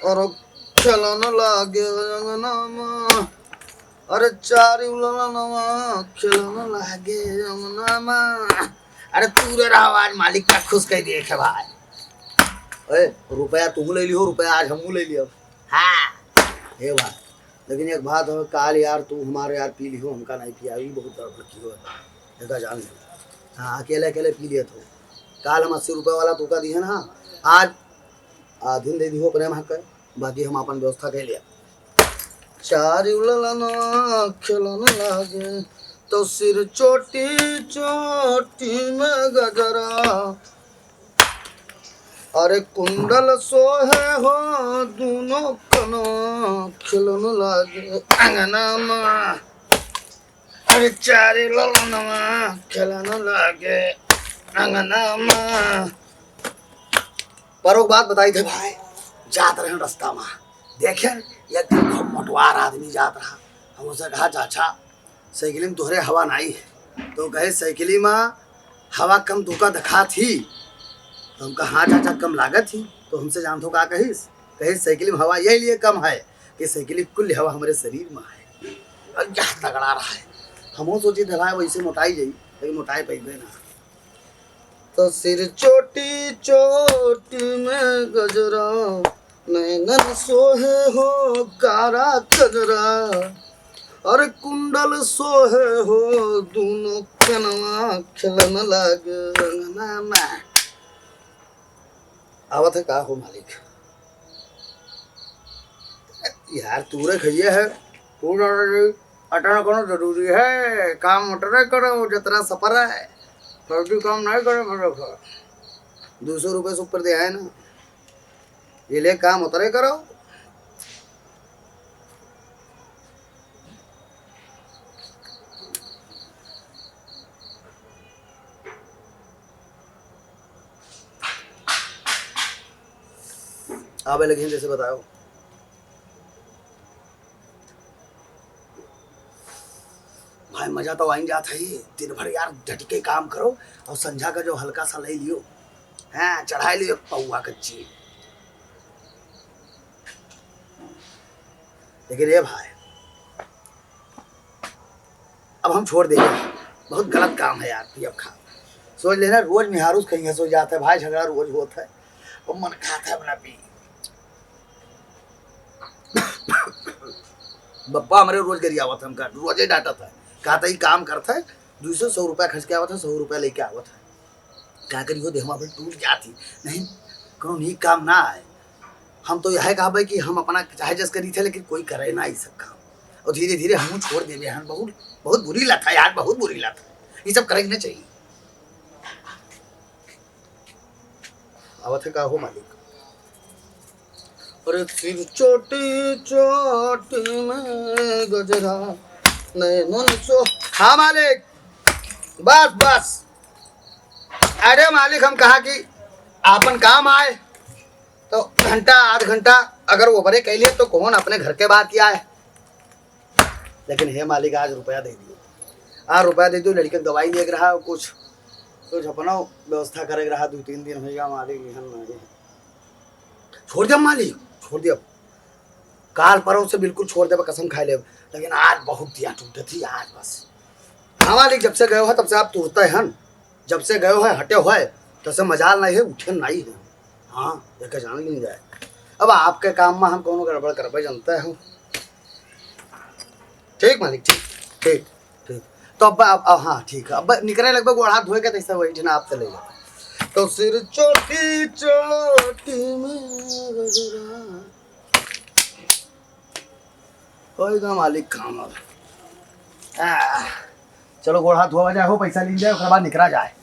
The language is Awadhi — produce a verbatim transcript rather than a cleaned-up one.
और खेलन लागे अंगना मा, अरे चारी ललनवा खेलन लागे अंगना मा। अरे तू रे रहा, आज मालिक का खुश कइ देखे भाई। ए, रुपया तू ले लिहो, रुपया आज हमहू ले लियो। हाँ, ये बात। लेकिन एक बात हो, काल यार तू हमारे यार पी लिहो, हमका नहीं पियाई, बहुत गड़बड़ की हो, एका जान ले। हाँ, अकेले अकेले पी लिया तो। काल हम अस्सी रुपये वाला तू का दिए ना, आज आधीन दे दिहो अपने वहाँ के, बाकी हम अपन व्यवस्था कर लिया। चारी ललनवा खेलन लागे, तो सिर चोटी चोटी में गजरा, अरे कुंडल सोहे हो दूनो कनवा, खेलन लागे अंगना मा। अरे चारे ललनवा खेलन लागे अंगना मा। पर वो बात बताई थे भाई, जात रहे रस्ता मा, देखे एक खूब मोटवार आदमी जात रहा। हम उसे कहा, "चाचा, साइकिल में तोहरे हवा नाई है।" तो कहे, "साइकिल मा हवा कम तुका दिखात ही?" तो हम कहा, "हाँ चाचा, कम लागत ही।" तो हमसे जानत हो का कहिस? कहिस, "साइकिल में हवा यही लिए कम है कि साइकिल की कुल हवा हमारे शरीर में है।" और यह तगड़ा रहा है। हमहू सोची धला वैसे मोटाई जाई, लेकिन मोटाई पैबे ना। तो सिर चोटी चोटी में गजरा, नैनन सोहे हो कारा कजरा, अरे कुंडल सोहे हो दूनो कनवा, खेलन लागे अंगना मा। आवत है का हो मालिक? यार तू रे खइया है, तू ना रे, अटना कोनो जरूरी है, काम उतरे करो, जतरा सफर है, फर्जी काम नहीं करे पड़ो। दो सौ रुपये से ऊपर दे आए ना, ये ले काम उतरे करो। आवे लगे हैं जैसे बताओ। भाई मजा तो आइन जात है, दिन भर यार डट के काम करो और संझा का जो हल्का सा ले लियो, हाँ चढ़ाई लियो एक पौवा कच्ची। लेकिन ये भाई अब हम छोड़ देंगे, बहुत गलत काम है यार पियब खा। सोच लेना रोज मेहरारू खइया सो जात है भाई, झगड़ा रोज होत है, और मन खात है अपना पी। बप्पा हमरे रोज गरियावत है, हमका रोजे डांटत है, कहता ही काम करत है, दो सौ, सौ रुपया खर्च के आवत है, सौ रुपया लेके आवत है। का करी हो, देहवा फिर टूट जाती। नहीं, कोनो नीक काम ना आए। हम तो यह कहबे कि हम अपना चाहे जस करी थे, लेकिन कोई करे ना ई सब काम। और धीरे धीरे हमहू छोड़ देबे हन। बहुत, बहुत बुरी लत है यार, बहुत बुरी लत है। ये सब करे के ना चाहिए। आवत है का हो मालिक? अरे सिर चोटी चोटी में गजरा, नैनन सो, हाँ मालिक, बस बस। अरे मालिक, हम कहा कि आपन काम आए तो घंटा आध घंटा अगर ओवरे कइ लिए तो कौन अपने घर के बात किया है। लेकिन हे मालिक, आज रुपया दे दियो, आज रुपया दे दियो, लड़के के दवाई लेके रहा, कुछ कुछ अपना व्यवस्था करे के रहा, दो तीन दिन हो गया मालिक, एहन नहीं। छोड़ दे मालिक, छोड़ दे। काल परसों से बिल्कुल छोड़ देबे, कसम खाए लेब, लेकिन आज बहुत दिया टूटत ही आज बस। हाँ मालिक, जब से गयो है तब से आप तुरते हन, जब से गयो है हटे हुए तब से मजाल नहीं है, उठे नहीं है। हाँ, एक जान ली जाए। अब आपके काम में हम कौनो गड़बड़ करबे जानते हो। ठीक मालिक, ठीक, ठीक, ठीक। तो अब, अब, अब हाँ ठीक है, अब निकरे लगबे गोड़ हाथ धोए के, तैसे वही ठिना आप चले जाओ। तो सिर चोटी चोटी में गजरा। होएगा मालिक काम अब। आ, चलो गोड़ हाथ धोवा जाए हो, पैसा लीन जाए, ओकर बाद निकरा जाए।